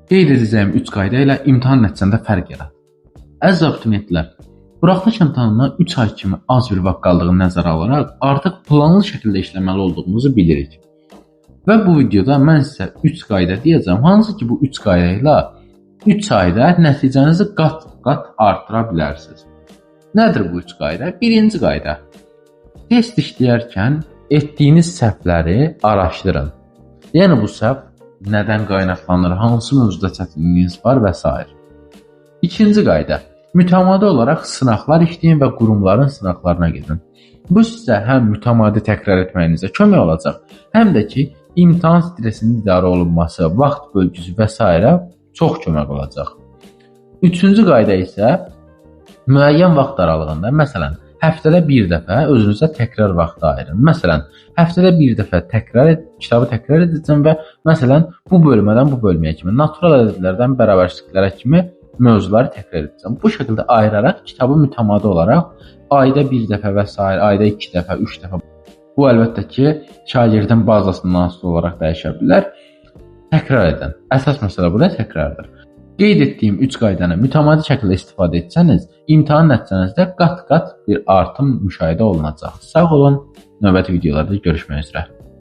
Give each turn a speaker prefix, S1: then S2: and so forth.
S1: Qeyd edəcəyim 3 qayda ilə imtahan nəticəndə fərq yarat. Əziz abituriyentlər, buraxılış imtahanına 3 ay kimi az bir vaxt qaldığını nəzərə alaraq artıq planlı şəkildə işləməli olduğumuzu bilirik. Və bu videoda mən sizə 3 qayda deyəcəm, hansı ki bu 3 qayda ilə 3 ayda nəticənizi qat-qat artıra bilərsiniz. Nədir bu 3 qayda? Birinci qayda. Test işləyərkən etdiyiniz səhvləri araşdırın. Yəni bu səhv nədən qaynaqlanır, hansı mövzuda çətinliyiniz var və s. İkinci qayda. Mütəmadi olaraq sınaqlar işləyin və qurumların sınaqlarına gedin. Bu sizə həm mütəmadi təkrar etməyinizə kömək olacaq, həm də ki, imtahan stresinin idarə olunması, vaxt bölgüsü və s. çox kömək olacaq. Üçüncü qayda isə müəyyən vaxt aralığında, məsələn, həftədə bir dəfə özünüzə təkrar vaxtı ayırın. Məsələn, həftədə bir dəfə kitabı təkrar edəcəm və məsələn, bu bölmədən bu bölməyə kimi, natural ədədlərdən bərabərsizliklərə kimi mövzuları təkrar edəcəm. Bu şəkildə ayıraraq kitabı mütəmadi olaraq ayda bir dəfə və s. ayda 2 dəfə, 3 dəfə. Bu əlbəttə ki, şagirdin bazasından asılı olaraq dəyişə bilər. Təkrar edin. Əsas məsələ burada təkrardır. Qeyd etdiyim 3 qaydanı mütəmadi şəkildə istifadə etsəniz, imtahan nəticənizdə qat-qat bir artım müşahidə olunacaq. Sağ olun, növbəti videolarda görüşmək üzrə.